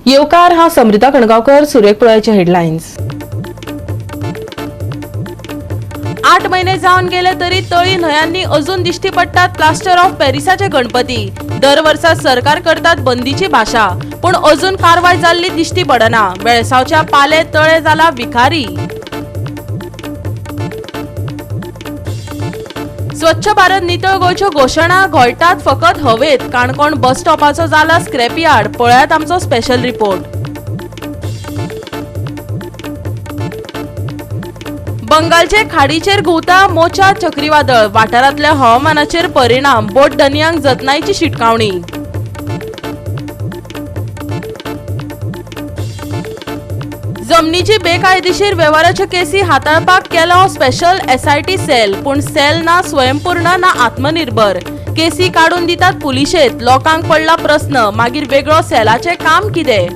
येवकार. हांव समृता कणगांवकर. सुरेख पळोवचे हेडलायन्स. 8 महिने जावन गेले तरी तळी न्हंयांनी अजून दिश्टी पडटात प्लास्टर ऑफ पॅरिसाचे गणपती. दर वर्सा सरकार करतात बंदीची भाशा, पूण अजून कारवाय जाल्ली दिश्टी पडना. वेळसावच्या पाले तळे जाला विखारी. स्वच्छ भारत नितळ गोंयच्यो घोशणा घोळटात फकत हवेत. काणकोण बस स्टॉपाचो जाला स्क्रॅपयार्ड. पळयात आमचो स्पेशल रिपोर्ट. बंगालचे खाडीचेर घुंवता मोचा चक्रीवादळ. वाठारांतल्या हवामानाचेर परिणाम. बोट धनयांक जतनायची शिटकावणी. जमनीची बेकायदेशीर वेव्हाराच्यो केसी हाताळपाक केलो स्पेशल एसआयटी सेल, पूण सेल ना स्वयंपूर्ण ना आत्मनिर्भर. केसी काडून दितात पुलिशेत. लोकांक पडला प्रस्न, मागीर वेगळो सेलाचें काम कितें?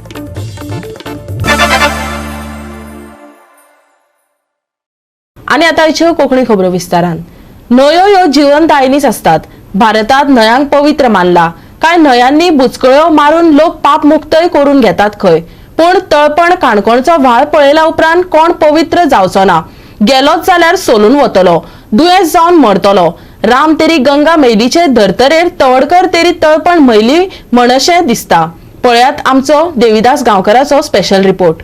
आनी आतां ह्यो कोंकणी खबरो विस्तारान. न्हंयो ह्यो जिवनदायिनीच आसतात. भारतांत न्हंयांक पवित्र मानला. कांय न्हंयांनी बुचकळ्यो मारून लोक पापमुक्तय करून घेतात खंय, पूण तळपण काणकोणचो व्हाळ पळयल्या उपरांत कोण पवित्र जावचो ना. गेलोच जाल्यार सोलून वतलो, दुयेंस जावन मरतलो. राम तेरी गंगा मैलीचे धर्तरेर तवडकर तेरी तळपण मैली म्हणशें दिसता. पळयात आमचो देविदास गांवकराचो स्पेशल रिपोर्ट.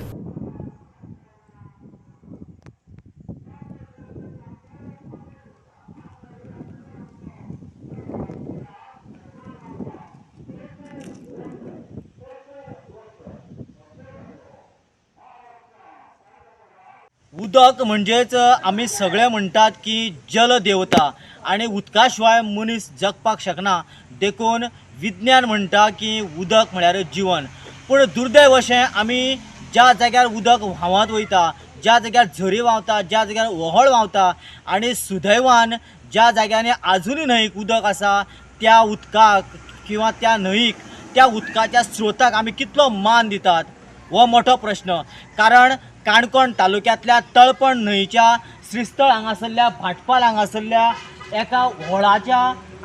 उदक म्हणजेच आमी सगळे म्हणटात की जलदेवता आनी उदका शिवाय मनीस जगपाक शकना. देखून विज्ञान म्हणटा की उदक म्हळ्यार जिवन. पूण दुर्दैव अशें आमी ज्या जाग्यार उदक व्हांवत वयता, ज्या जाग्यार झरी व्हांवता, ज्या जाग्यार व्हळ व्हांवता आनी सुदैवान ज्या जाग्यांनी आजुनूय न्हंयक उदक आसा त्या उदकाक किंवा त्या न्हंयक, त्या उदकाच्या स्रोताक आमी कितलो मान दितात हो मोठो प्रश्न. कारण काणकोण तालुक्यांतल्या तळपण न्हंयच्या श्रीस्थळ हांगासरल्या भाटपाल हांगासरल्या एका व्हळाच्या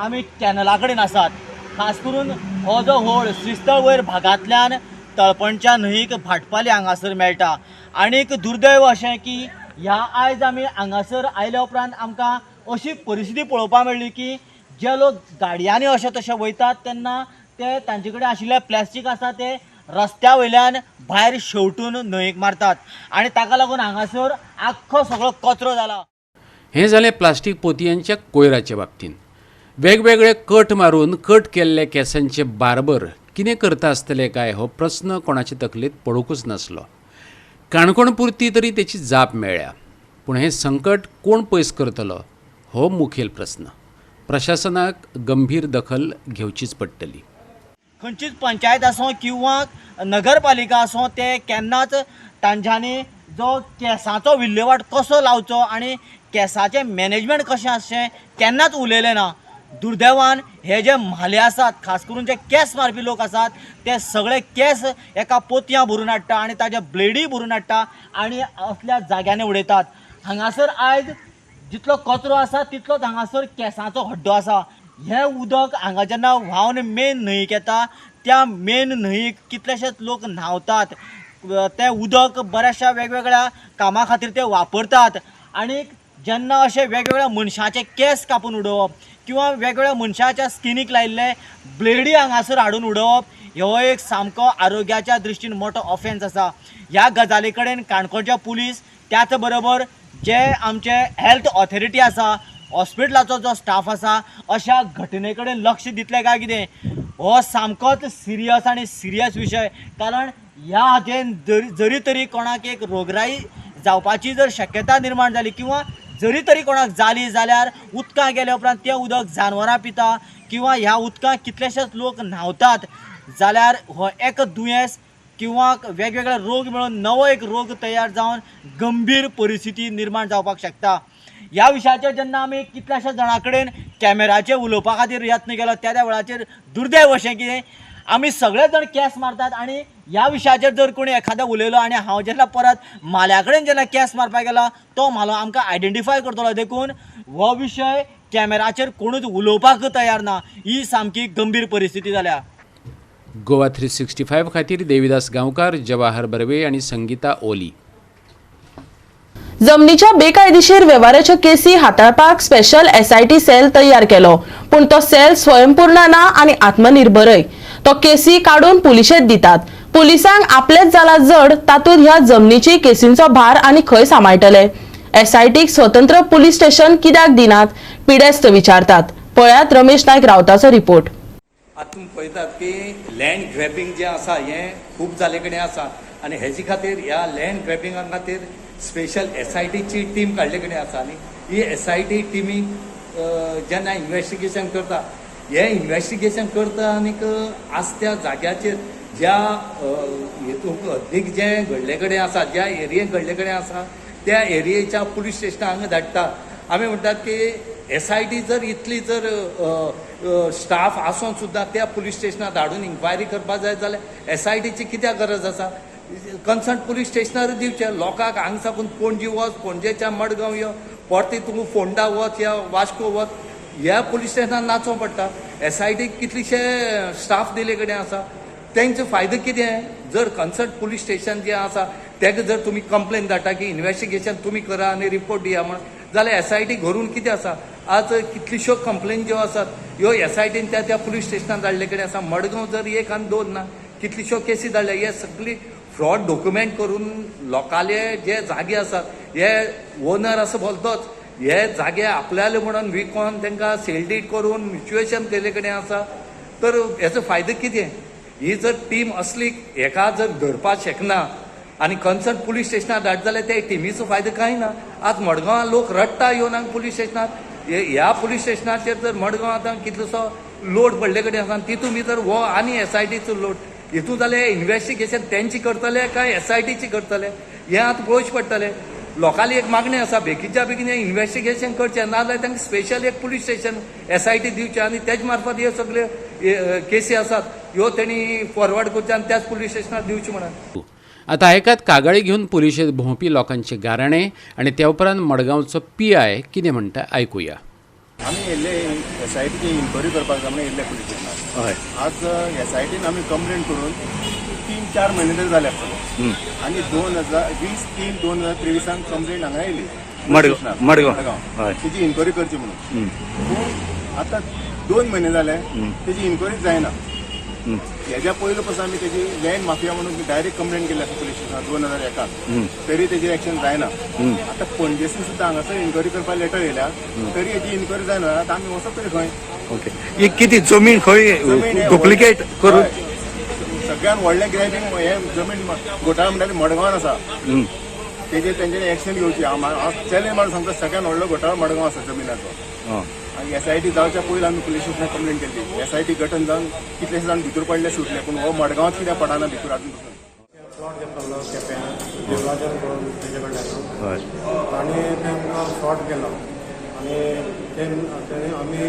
आमी कॅनला कडेन आसात. खास करून हो जो व्हळ श्रीस्थळ वयर भागांतल्यान तळपणच्या न्हंयक भाटपाली हांगासर मेळटा. आनीक दुर्दैव अशें की ह्या आयज आमी हांगासर आयल्या उपरांत आमकां अशी परिस्थिती पळोवपाक मेळ्ळी की जे लोक गाडयांनी अशें तशें वयतात तेन्ना ते तांचे कडेन आशिल्ले प्लास्टीक आसा ते रस्त्या वयल्यान भायर शेवटून न्हंयेक मारतात आनी ताका लागून हांगासर आख्खो सगळो कचरो जाला. हें जालें प्लास्टीक पोतयांच्या कोयराचे बाबतींत. वेगवेगळे कट मारून कट केल्ले केंसांचे बार्बर कितें करता आसतले काय हो प्रस्न कोणाचे तकलेंत पडुंकूच नासलो. काणकोण पुरती तरी तेची जाप मेळ्ळ्या, पूण हें संकट कोण पयस करतलो हो मुखेल प्रस्न. प्रशासनाक गंभीर दखल घेवचीच पडटली. खंयचीच पंचायत आसूं किंवा नगरपालिका आसूं ते केन्नाच तांच्यांनी जो केंसाचो विल्हेवाट कसो लावचो आनी केंसाचें मॅनेजमेंट कशें आसचें केन्नाच उलयलें ना. दुर्दैवान हे जे म्हाले आसात, खास करून जे केंस मारपी लोक आसात ते सगळे केंस एका पोतयां भरून हाडटा आनी ताजे ब्लेडी भरून हाडटा आनी असल्या जाग्यांनी उडयतात. हांगासर आयज जितलो कचरो आसा तितलोच हांगासर केंसाचो हड्डो आसा. हें उदक हांगा जेन्ना व्हांवन मेन न्हंयेक येता त्या मेन न्हंयेक कितलेशेच लोक न्हांवतात. तें उदक बऱ्याचशा वेगवेगळ्या कामा खातीर ते वापरतात आनी जेन्ना अशे वेगवेगळ्या मनशाचे केंस कापून उडोवप किंवा वेगवेगळ्या मनशाच्या स्किनीक लायिल्ले ब्लेडी हांगासर हाडून उडोवप हो एक सामको आरोग्याच्या दृश्टीन मोठो ऑफेन्स आसा. ह्या गजाली कडेन काणकोणच्या पुलीस, त्याच बरोबर जे आमचे हेल्थ ऑथॉरिटी आसा, हॉस्पिटलाचो जो स्टाफ आसा, अशा घटने कडेन लक्ष दितले काय कितें हो सामकोच सिरियस आनी सिरियस विशय. कारण ह्या हाजेर जरी तरी कोणाक एक रोगराई जावपाची जर शक्यता निर्माण जाली किंवा जरी तरी कोणाक जाली जाल्यार उदकां गेल्या उपरांत तें उदक जानवरां पिता किंवा ह्या उदकांत कितलेशेच लोक न्हांवतात जाल्यार हो एक दुयेंस किंवा वेगवेगळे रोग मेळून नवो एक रोग तयार जावन गंभीर परिस्थिती निर्माण जावपाक शकता. ह्या विशयाचेर जेन्ना आमी कितल्याश्या जाणां कडेन कॅमेराचेर उलोवपा खातीर यत्न केलो त्या त्या वेळाचेर दुर्दैव अशें कितें आमी सगळे जाण केंस मारतात आनी ह्या विशयाचेर जर कोणी एखादो उलयलो आनी हांव जेन्ना परत म्हाल्या कडेन जेन्ना केंस मारपाक गेलो तो म्हालो आमकां आयडेंटिफाय करतलो. देखून हो विशय कॅमेराचेर कोणूच उलोवपाक तयार ना. ही सामकी गंभीर परिस्थिती जाल्या. गोवा 365 खातीर देविदास गांवकार, जवाहर बर्वे आनी संगीता ओली. जमनीच्या बेकायदेशीर वेव्हाराच्यो केसी हाताळपाक स्पेशल एसआयटी सेल तयार केलो, पूण तो सेल स्वयंपूर्ण ना आनी आत्मनिर्भरय. तो केसी काडून पुलिशेत दितात. पुलिसांक आपलेच जाला जड, तातूंत ह्या जमनीची केसींचो भार आनी खंय सांबाळटले? एसआयटीक स्वतंत्र पुलीस स्टेशन कित्याक दिनात, पिडेस्त विचारतात. पळयात रमेश नायक रावताचो रिपोर्ट. आतां तुमी पळयतात की लँड ग्रॅबिंग जें आसा हें खूब जाल्ले कडेन आसा आनी हेजे खातीर, ह्या लँड ग्रॅबिंगा खातीर स्पेशल एसआयटीची टीम काडले कडेन आसा. आनी ही एसआयटी टिमी जेन्ना इन्वेस्टिगेशन करता, हें इन्वेस्टिगेशन करता आनीक आज त्या जाग्याचेर ज्या हेतूंक अधिक जें घडले कडेन आसा, ज्या एरियेन घडले कडेन आसा, त्या एरियेच्या पुलीस स्टेशना हांगा धाडटा. आमी म्हणटात की एसआयटी जर इतली जर स्टाफ आसून सुद्दां त्या पुलीस स्टेशनार धाडून इन्क्वायरी करपाक जाय जाल्यार एसआयटीची कित्याक गरज आसा? कन्सर्न पुलीस स्टेशनार दिवचें लोकांक. हांगा साकून पणजी वच, पणजेच्यान मडगांव यो, परती तूं फोंडा वच या वास्को वच, ह्या पुलीस स्टेशनार नाचोंक पडटा. एसआयटीक कितलेशे स्टाफ दिले कडेन आसा, तेंचो फायदो कितें? जर कन्सर्न पुलीस स्टेशन जें आसा तेका जर तुमी कंप्लेन धाडटा की इन्वेस्टिगेशन तुमी करा आनी रिपोर्ट दिया म्हण, जाल्यार एसआयटी घरून कितें आसा? आज कितल्योश्यो कंप्लेन ज्यो आसात ह्यो एसआयटीन त्या त्या पुलीस स्टेशनार धाडले कडेन आसा. मडगांव जर एक आनी दोन ना, कितल्योश्यो केसी धाडल्या. हे सगळी फ्रॉड डॉक्युमेंट करून लोकाले जे जागे आसात, हे ओनर आसा भलतोच, हे जागे आपल्याले म्हणून विकोन तांकां सेल डीड करून म्युच्युएशन केल्ले कडेन आसा. तर हेचो फायदो कितें? ही जर टीम असली हेका जर धरपाक शकना आनी कन्सर्न पुलीस स्टेशनार धाडटा जाल्यार त्या टिमीचो फायदो कांय ना. आज मडगांवां लोक रडटा येवन हांगा पुलीस स्टेशनार. ह्या पुलीस स्टेशनाचेर जर मडगांव आतां कितलोसो लोड पडले कडेन आसा आनी तितून भितर हो आनी एसआयटीचो लोड हितून जाल्यार इन्वेस्टिगेशन तेंची करतले काय एसआयटीची करतले, हें आतां पळोवचें पडटलें. लोकांली एक मागणी आसा, बेगीनच्या बेगीन हें इन्वेस्टिगेशन करचें, नाजाल्यार तांकां स्पेशल एक पुलीस स्टेशन एसआयटी दिवचें आनी तेज मार्फत हे सगळे केसी आसात ह्यो तेणी फॉरवर्ड करच्यो आनी त्याच पुलीस स्टेशनार दिवच्यो म्हणून. आतां आयकात कागाळी घेवन पुलिशेंत भोंवपी लोकांचे गाराणें आनी त्या उपरांत मडगांवचो पीआय कितें म्हणटा आयकुया. आमी येयल्ले एसआयटीची इन्क्वायरी करपाक जाय म्हणून येयल्ले पुलीस स्टेशनार. आज एसआयटीन आमी कंप्लेन करून 3-4 म्हयने तरी जाले आसतले आनी 2020-3-2023 कंप्लेन हांगा येयली मडगांव, स्टेशनार, मडगांव. हय. तेजी इन्क्वायरी करची म्हणून. पूण आतां 2 म्हयने जाले, तेजी इन्क्वायरीच जायना. हेज्या पयलो पासून आमी तेजी लँड माफिया म्हणून डायरेक्ट कंप्लेन केली आसा पुलीस स्टेशनार 2001, तरी तेजेर एक्शन जायना. आतां पणजेसून सुद्दां हांगासर इन्क्वायरी करपाक लेटर येयल्या, तरी हेजी इन्क्वायरी जायना. आतां आमी वचप तरी खंय? ओके, ही किती जमीन खंय जमीन हे डुप्लिकेट करून? हय. सगळ्यात व्हडलें ग्रॅबिंग हे जमीन घोटाळा म्हणटा ते मडगांवान आसा. तेजेर तेंच्यांनी एक्शन घेवची. हांव चॅलेंज मारून सांगता, सगळ्यात व्हडलो घोटाळो मडगांव आसा जमिनाचो. आनी एसआयटी जावच्या पयलीं आमी पुलीस स्टेशनार कंप्लेन केल्ली. एसआयटी गठन जावन कितलेशे जाण भितर पडले, सुटले, पूण हो मडगांवात कित्याक पडना भितर अजून पसून? प्लॉट घेतलो केप्यां देवराजन करून तेजे कडल्यान. ताणें तें आमकां फ्रॉड केलो आनी तें आमी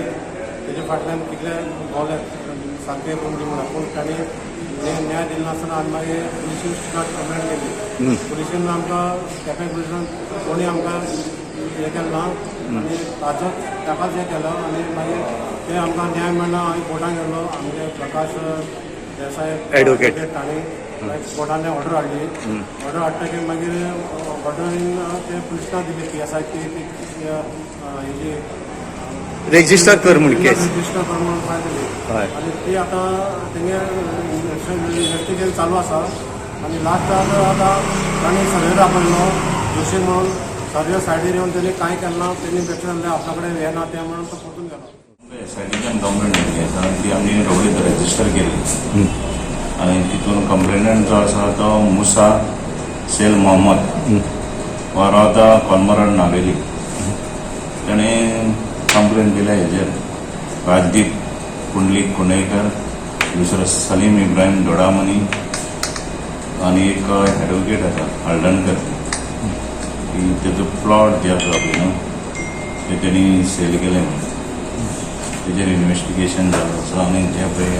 तेजे फाटल्यान कितले भोंवले, सारकें करून दी म्हणून, पूण तांणी न्याय दिलो नासतना आमी मागीर पुलीस स्टेशनार कंप्लेन केली. पुलिशेन आमकां, केपें पुलिसान कोणी आमकां हें केलें ना आनी ताजोच ताकाच हें केलो आनी मागीर ते आमकां न्याय मेळना. आमी कोर्टान गेलो. आमचे प्रकाश देसाय Advocate. तांणी कोर्टान ऑर्डर हाडली. ऑर्डर हाडटकीर मागीर ऑर्डरीन ते पुलिसांक दिली, पीएसआय ती हेजी रेजिस्टर कर म्हूण केस. रजिस्टर कर म्हणून फायल दिली. आनी ती आतां तेंगे इन्वेस्टिगेशन चालू आसा आनी लास्टाक आतां तांणी सर्वेर आपयलो जोशी म्हणून. सर्वे सायडीर येवन तेणी कांय केलें ना. तेणी बेश्टें सांगलें आपल्या कडेन हें ना तें म्हणून तो परतून गेलो. एसआयटीच्यान कंप्लेंट केल्ली आसा, ती आमी रोखडीच रजिस्टर केली आनी तितून कंप्लेनंट जो आसा तो मुसा सेल मोहम्मद, हो रावता कॉर्मोरंट, नावेली. ताणें कंप्लेन दिल्या हेजेर राजदीप पुंडलीक कुंडयकर, दुसरो सलीम इब्राहिम दोडामनी आनी एक एडवोकेट आसा हळदणकर, की तेजो प्लॉट जे आसा पळय न्हू, ते तेणी सेल केले म्हणून. तेजेर इन्वेस्टिगेशन जालें आसा आनी जे पळय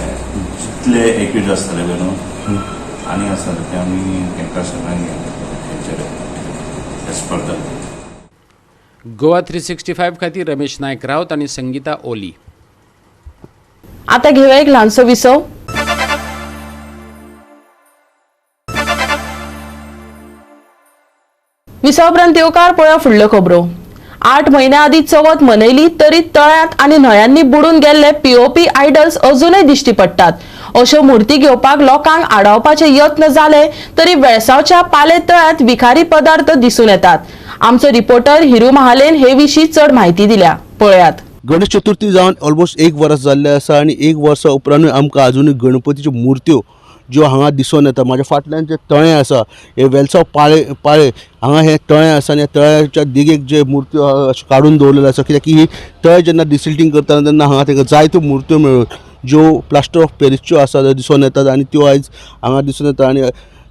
जितले एक्यूज आसतले पळय न्हू आनी आसा ते आमी तांकां सगळ्यांक हेचेर एज पर the Goa 365 खातीर रमेश नायक रावत आनी संगीता ओली. आता घेऊया एक ल्हानसो विसव. विसा उपरांत येवकार पळया फुडल्यो खबरो. 8 म्हयन्या आदीं चवथ मनयली तरी तळ्यांत आनी न्हंयांनी बुडून गेल्ले पीओपी आयडल्स अजूनय दिश्टी पडटात. अश्यो मूर्ती घेवपाक लोकांक आडावपाचे यत्न जाले तरी वेळसावच्या पाले तळ्यांत विखारी पदार्थ दिसून येतात. आमचो रिपोर्टर हिरू महालेन हे विशीं चड म्हायती दिल्या, पळयात. गणेश चतुर्थी जावन ऑलमोस्ट 1 वर्स जाल्लें आसा आनी 1 वर्सा उपरांतूय आमकां आजुनूय गणपतीच्यो मुर्त्यो ज्यो हांगा दिसून येता. म्हाज्या फाटल्यान जे तळें आसा हे वेलसांव पाळे पाळे हांगा हे तळें आसा आनी ह्या तळ्याच्या देगेक जे मुर्त्यो अश्यो काडून दवरलेल्यो आसा, कित्याक की ही तळें जेन्ना डिसिल्टींग करता तेन्ना हांगा ताका जायत्यो मुर्त्यो मेळ्ळ्यो ज्यो प्लास्टर ऑफ पॅरिसच्यो आसा त्यो दिसून येतात आनी त्यो आयज हांगा दिसून येता. आनी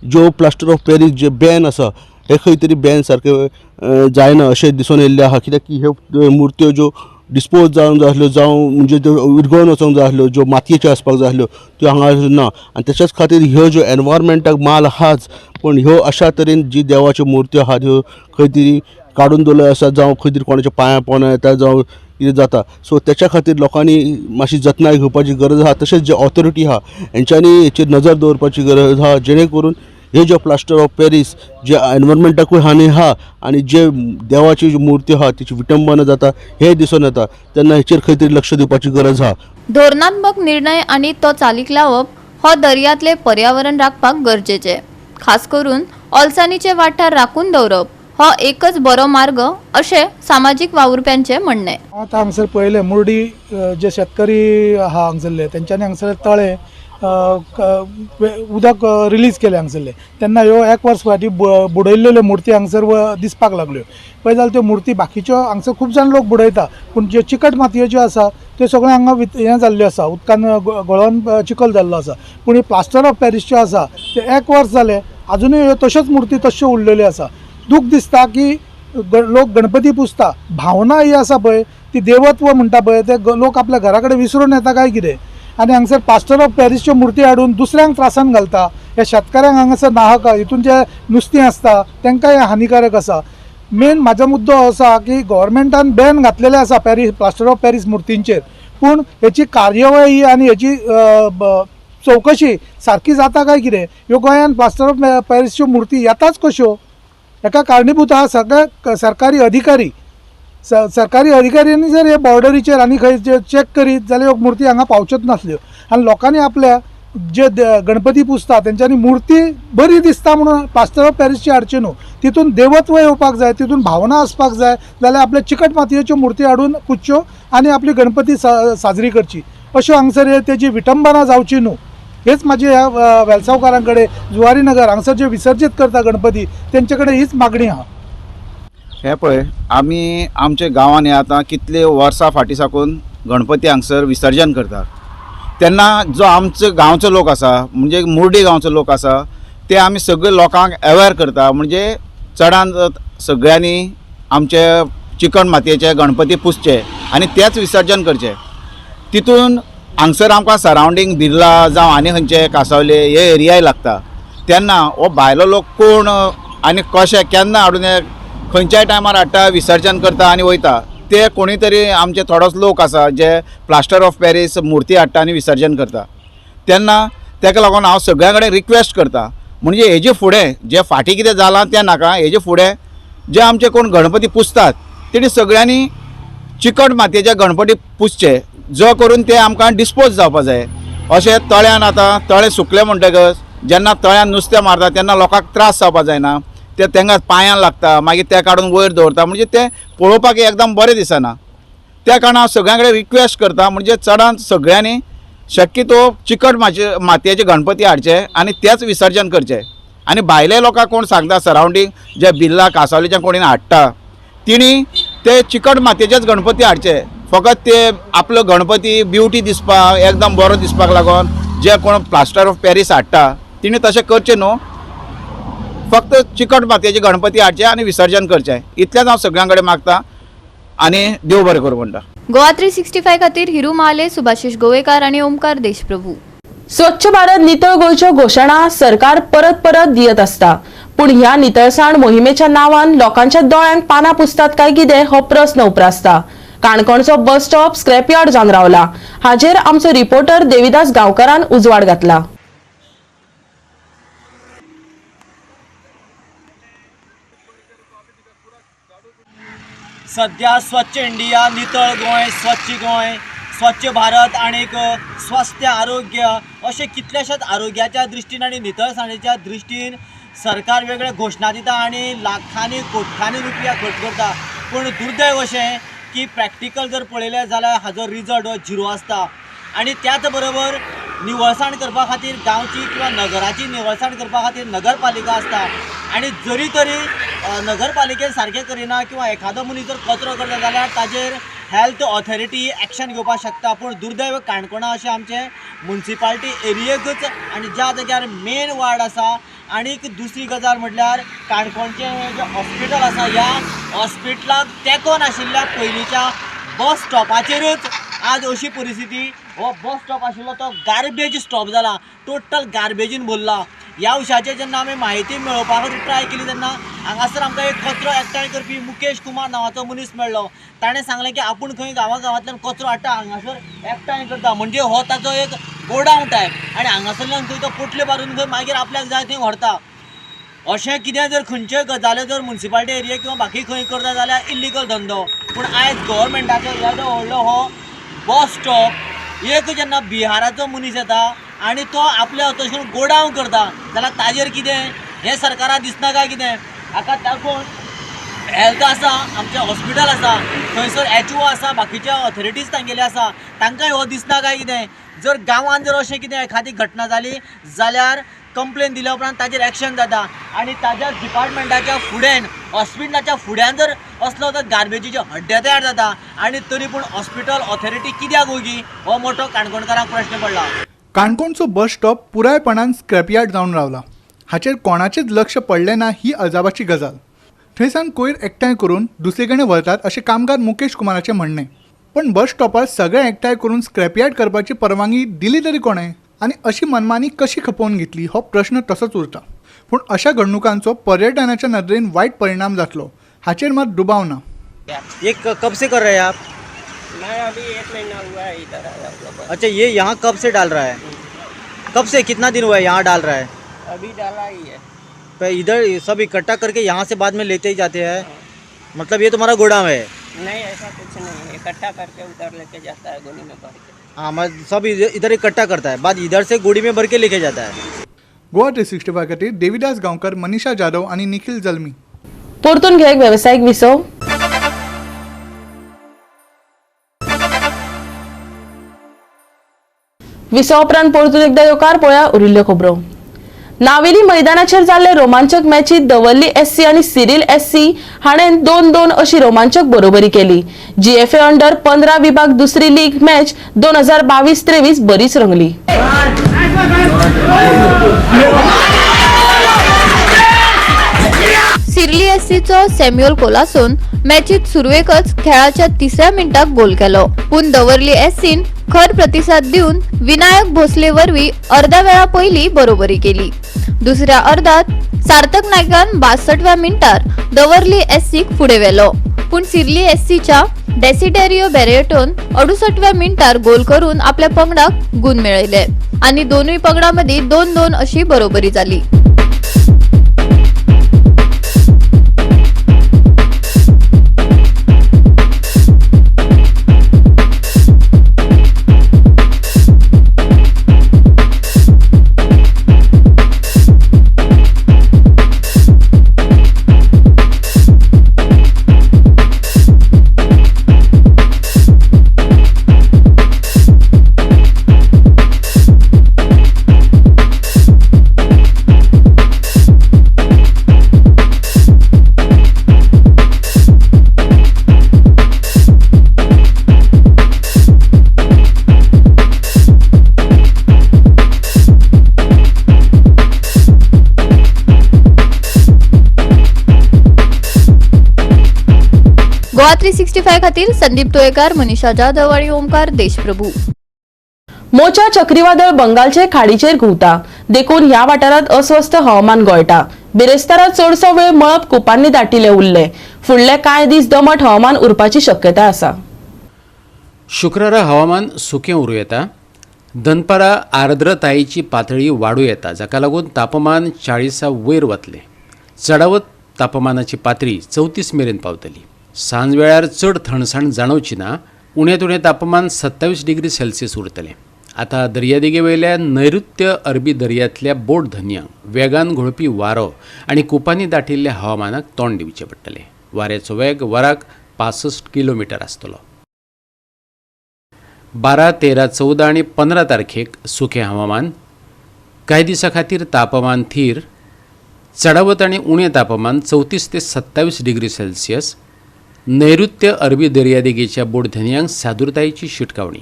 ज्यो plaster of Paris J Ben आसा हे खंय तरी बॅन सारकें जायना अशें दिसून येयल्लें आहा, कित्याक की ह्यो मुर्त्यो ज्यो डिस्पोज जावंक जाय आसल्यो जावं म्हणजे त्यो विरगळून वचोंक जाय आसल्यो ज्यो मातयेच्यो आसपाक जाय आसल्यो त्यो हांगा ना. आनी तेच्याच खातीर ह्यो ज्यो एनवायरमेंटाक माल आहाच पूण ह्यो अशा तरेन जी देवाच्यो मुर्त्यो आहात ह्यो खंय तरी काडून दवरल्यो आसा जावं खंय तरी कोणाच्या पांयां पोंदा येता जावं कितें जाता. सो तेच्या खातीर लोकांनी मातशी जतनाय घेवपाची गरज आहा, तशेंच जे ऑथॉरिटी आहा हेंच्यांनी हेचेर नजर दवरपाची गरज आहा जेणे करून हे ज्यो प्लास्टर ऑफ पॅरीस जे एनवायरमेंटाकूय हानी आहा आनी जे देवाची ज्यो मुर्ती आहा तिची विटंबना जाता हे दिसून येता, तेन्ना हेचेर खंय तरी लक्ष दिवपाची गरज आहा. धोरणात्मक निर्णय आनी तो चालीक लावप हो दर्यांतले पर्यावरण राखपाक गरजेचे, खास करून ओलसाणीचे वाठार राखून दवरप हो एकच बरो मार्ग अशें सामाजीक वावुरप्यांचें म्हणणें. आतां हांगसर पळयलें मुर्डी जे शेतकरी आहा हांगसरले तेंच्यांनी हांगसर तळें उदक रिलीज केलें हांगसरलें, तेन्ना ह्यो एक वर्स फाटीं बुडयल्ल्यो मुर्ती हांगसर दिसपाक लागल्यो. पळय जाल्यार त्यो मुर्ती बाकीच्यो हांगसर खूब जाण लोक बुडयता पूण ज्यो चिकट मातयेच्यो आसा त्यो सगळ्यो हांगा हें जाल्ल्यो आसा, उदकान गळोन चिखल जाल्लो आसा. पूण प्लास्टर ऑफ पॅरिसच्यो आसा ते एक वर्स जालें आजुनूय ह्यो तश्योच मुर्ती तश्यो उरलेल्यो आसा. दूख दिसता की लोक गणपती पुजता, भावना ही आसा पळय ती देवत्व म्हणटा पळय ते लोक आपल्या घरा कडेन विसरून येता काय कितें, आनी हांगसर प्लास्टर ऑफ पॅरिसच्यो मुर्ती हाडून दुसऱ्यांक त्रासान घालता. ह्या शेतकाऱ्यांक हांगासर नाहक हितून जे नुस्तें आसता तांकां हें हानिकारक आसा. मेन म्हाजो मुद्दो आसा की गव्हर्मेंटान बॅन घातलेलें आसा पॅरीस प्लास्टर ऑफ पॅरीस मुर्तींचेर, पूण हेची कार्यवाही आनी हेची चवकशी सारकी जाता काय कितें? ह्यो गोंयान प्लास्टर ऑफ पॅरिसच्यो मुर्ती येताच कश्यो? हेका कारणीभूत आहा सगळे सरकारी अधिकारी. सरकारी अधिकाऱ्यांनी जर हे बॉर्डरीचेर आनी खंय चॅक करीत जाल्यार ह्यो मुर्ती हांगा पावच्योच नासल्यो. आनी लोकांनी आपल्या जे गणपती पुजता तेंच्यांनी मुर्ती बरी दिसता म्हणून प्लास्टर ऑफ पॅरिसची हाडची न्हू, तितून देवत्व येवपाक जाय, तितून भावना आसपाक जाय, जाल्यार आपल्या चिकट मातयेच्यो मुर्ती हाडून पुजच्यो आनी आपली गणपती साजरी करची. अश्यो हांगसर तेजी विटंबना जावची न्हू हेच म्हाजी ह्या वेलसांवकारां कडेन, जुवारी नगर हांगसर जे विसर्जीत करता गणपती तेंचे कडेन हीच मागणी आहा. हे पळय आमी आमच्या गांवांनी आतां कितले वर्सां फाटीं साकून गणपती हांगसर विसर्जन करतात, तेन्ना जो आमचो गांवचो लोक आसा म्हणजे मुर्डी गांवचो लोक आसा ते आमी सगळे लोकांक अवेर करता, म्हणजे चडान सगळ्यांनी आमचे चिकण मातयेचे गणपती पुजचे आनी तेच विसर्जन करचे. तितून हांगसर आमकां सरावंडींग बिर्ला जावं आनी खंयचे कांसावले हे एरियाय लागता, तेन्ना हो भायलो लोक कोण आनी कशें केन्ना हाडून खंयच्याय टायमार हाडटा विसर्जन करता आनी वयता. ते कोणी तरी आमचे थोडोच लोक आसा जे प्लास्टर ऑफ पॅरीस मुर्ती हाडटा आनी विसर्जन करता, तेन्ना तेका लागून हांव सगळ्यां कडेन रिक्वेस्ट करता म्हणजे हेजे फुडें जे फाटीं कितें जालां तें नाका, हेजे फुडें जे आमचे कोण गणपती पुजतात तेणी सगळ्यांनी चिकट मातयेचे गणपती पुजचे, जो करून ते आमकां डिस्पोज जावपा जाय. अशें तळ्यान आतां तळें सुकलें म्हणटकच जेन्ना तळ्यान नुस्तें मारता तेन्ना लोकांक त्रास जावपा जायना, ते तेंका पांयान लागता मागीर ते काडून वयर दवरता, म्हणजे ते पळोवपाक एकदम बरें दिसना. त्या कारणान हांव सगळ्यां कडेन रिक्वेस्ट करता म्हणजे चडान सगळ्यांनी शक्यतो चिकट मातयेचे गणपती हाडचे आनी तेच विसर्जन करचे. आनी भायले लोकांक कोण सांगता सरावंडींग जे बिर्ला कांसावलेच्यान कोणी हाडटा तिणी ते चिकट मातयेचेच गणपती हाडचे, फकत ते आपलो गणपती ब्युटी दिसपाक एकदम बरो दिसपाक लागून जे कोण प्लास्टर ऑफ पॅरीस हाडटा तिणी तशें करचें न्हू, फक्त चिकट मातयेचे गणपती हाडचे आनी विसर्जन करचें. इतलेंच हांव सगळ्यां कडेन मागता आनी देव बरें करूं म्हणटा. गोवा 365 खातीर हिरू महाले, सुभाषिश गोवेकार आनी ओमकार देशप्रभू. स्वच्छ भारत नितळ गोंयच्यो घोशणा सरकार परत परत दियत आसता, पूण ह्या नितळसाण मोहिमेच्या नांवान लोकांच्या दोळ्यांक पानां पुसतात काय कितें हो प्रस्न उप्रासता. काणकोणचो बस स्टॉप स्क्रॅपयार्ड जावन रावला, हाजेर आमचो रिपोर्टर देविदास गांवकारान उजवाड घातला. सद्या स्वच्छ इंडिया, नितळ गोंय, स्वच्छ गोंय, स्वच्छ भारत आनीक स्वस्थ आरोग्य अशें कितल्याशाच आरोग्याच्या दृश्टीन आनी नितळसाणेच्या दृश्टीन सरकार वेगळे घोशणा दिता आनी लाखांनी कोट्यांनी रुपया खर्च करता. पूण दुर्दैव अशें की प्रॅक्टिकल जर पळयलें जाल्यार हाजो रिजल्ट हो झिरो आसता. आनी त्याच बरोबर निवळसाण करपा खातीर गांवची किंवा नगराची निवळसाण करपा खातीर नगरपालिका आसता आनी जरी तरी नगरपालिकेन सारकें करिना किंवा एखादो मनीस जर कचरो करता जाल्यार ताजेर हेल्थ ऑथॉरिटी एक्शन घेवपाक शकता. पूण दुर्दैव काणकोणा अशें आमचें मुन्सिपाल्टी एरियेकच आनी ज्या जाग्यार मेन वार्ड आसा. आनीक दुसरी गजाल म्हटल्यार काणकोणचें जें हॉस्पिटल आसा ह्या हॉस्पिटलाक तेंकोन आशिल्ल्या पयलींच्या बस स्टॉपाचेरच आज अशी परिस्थिती. हो बस स्टॉप आशिल्लो तो गार्बेज स्टॉप जाला, टोटल गार्बेजीन भरला. ह्या विशयाचेर जेन्ना आमी म्हायती मेळोवपा खातीर ट्राय केली तेन्ना हांगासर आमकां एक कचरो एकठांय करपी मुकेश कुमार नांवाचो मनीस मेळ्ळो. ताणें सांगलें की आपूण खंय गांवा गांवांतल्यान कचरो हाडटा, हांगासर एकठांय करता, म्हणजे हो ताचो एक गोडावन टायप आनी हांगासरल्यान खंय तो पोटल्यो मारून खंय मागीर आपल्याक जाय थंय व्हरता. अशें कितें जर खंयच्योय गजाल्यो जर मुन्सिपाल्टी एरिया किंवा बाकी खंय करता जाल्यार इल्लिगल धंदो. पूण आयज गव्हर्मेंटाचो येदो व्हडलो हो बस स्टॉप एक जेन्ना बिहाराचो मनीस येता आनी तो आपल्या तशें गोडावन करता जाल्यार ताजेर कितें हें सरकाराक दिसना काय कितें? हाका लागून हेल्थ आसा, आमचें हॉस्पिटल आसा, थंयसर एच ओ आसा, बाकीच्या ऑथॉरिटीज तांगेले आसा, तांकां हो दिसना काय कितें? जर गांवांत जर अशें कितें एखादी घटना जाली जाल्यार कंप्लेन दिल्या उपरांत ताजेर एक्शन जाता आनी ताज्या डिपार्टमेंटाच्या फुड्यान हॉस्पिटलाच्या फुड्यान जर असलो तर गार्बेजीचे हड्डे तयार जाता आनी तरी पूण हॉस्पिटल ऑथॉरिटी कित्याक ओगी हो मोठो काणकोणकारांक प्रश्न पडला. काणकोणचो बस स्टॉप पुरायपणान स्क्रॅपयार्ड जावन रावला हाचेर कोणाचेच लक्ष पडलें ना ही अजापाची गजाल. थंयसान कोयर एकठांय करून दुसरे कडेन व्हरतात अशें कामगार मुकेश कुमाराचें म्हणणें. पण बस स्टॉपार सगळें एकठांय करून स्क्रॅपयार्ड करपाची परवानगी दिली तरी कोणें आनी अशी मनमानी कशी खपोवन घेतली हो प्रश्न तसोच उरता. पूण अशा घडणुकांचो पर्यटनाच्या नदरेन वायट परिणाम जातलो हाचेर मात दुबाव ना. ये कब से कर रहे हैं आप? मैं अभी 1 महीना हुआ है इधर आया हुआ। अच्छा, ये यहाँ कब से डाल रहा है? कब से, कितना दिन हुआ है यहाँ डाल रहा है? अभी डाला ही है। तो इधर सब इकट्ठा करके यहाँ से बाद में लेते ही जाते हैं? मतलब ये तुम्हारा गोदाम है? नहीं, ऐसा कुछ नहीं है, इकट्ठा करके उधर लेके जाता है गोनी में भर के। हाँ, मतलब सब इधर इकट्ठा करता है, बाद इधर से गोडी में भर के लेके जाता है। गोवा 365 खातीर देवीदास गांवकर, मनीषा जाधव आणि निखिल जल्मी. परतून घे एक वेवसायीक विसव. विसव उपरांत परतून एकदा येवकार पळया उरिल्ल्यो खबरो. नावेली मैदानाचेर जाल्ले रोमांचक मॅचीत दवर्ली एससी आनी सिरील एससी हाणें 2-2 अशी रोमांचक बरोबरी केली. जीएफए अंडर 15 विभाग दुसरी लीग मॅच 2022-23 बरीच रंगली. सिर्ली एससीचो सॅम्युअल कोलासोन मॅचीत सुरवेकच खेळाच्या 3ऱ्या मिनटाक गोल केलो. पूण दवर्ली एससीन खर प्रतिसाद दिवन विनायक भोसले वरवीं अर्ध्या वेळा पयली बरोबरी केली. दुसऱ्या अर्धात सार्थक नायकान 62व्या मिनटार दवर्ली एससीक फुडें व्हेलो. पूण सिर्ली एससीच्या डेसिडेरियो बेरेटोन 68व्या मिनटार गोल करून आपल्या पंगडाक गुण मेळयले आनी दोनूय पंगडां मदीं 2-2 अशी बरोबरी जाली. गोवा 365 खातीर संदीप तोयकार, मनीषा जाधव आणि ओमकार देशप्रभू. मोचा चक्रीवादळ बंगालचे खाडीचेर घुंवता देखून ह्या वाठारांत अस्वस्थ हवामान गोळटा. बिरेस्तारा चडसो वेळ मळब कुपांनी दाटिल्लें उरलें. फुडले कांय दीस दमट हवामान उरपाची शक्यता आसा. शुक्रारा हवामान सुकें उरूं येता. दनपारा आर्द्रतायेची पातळी वाडूं येता जाका लागून तापमान 40 वयर वतलें. चडावत तापमानाची पातळी 34 मेरेन पावतली. सांजवेळार चड थंडसाण जाणवची ना. उणेंत उणें तापमान 27 डिग्री सेल्सियस उरतलें. आतां दर्यादेगे वयल्या नैऋत्य अरबी दर्यांतल्या बोट धनयांक वेगान घोळपी वारो आनी कुपांनी दाटिल्ल्या हवामानाक तोंड दिवचें पडटलें. वाऱ्याचो वेग वराक 65 किलोमिटर आसतलो. 12, 13, 14 आनी 15 तारखेक सुकें हवामान. कांय दिसां खातीर तापमान थीर. चडावत आनी उणें तापमान 34 ते 27 डिग्री सेल्सियस. नैऋत्य अरबी दर्यादेगेच्या बोट धनयांक सादुरतायेची शिटकावणी.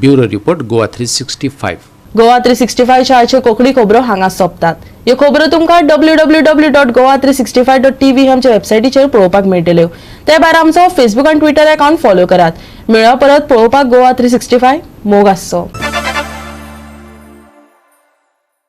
Bureau report, Goa 365. Goa 365 आजच्यो Konkani खबरो हांगा सोंपतात. ह्यो खबरो तुमकां www.goa365.tv आमच्या वेबसायटीचेर पळोवपाक मेळटल्यो. ते भायर आमचो फेसबूक आनी ट्विटर अकाउंट फॉलो करात. मेळया परत पळोवपाक गोवा 365. मोग आसचो.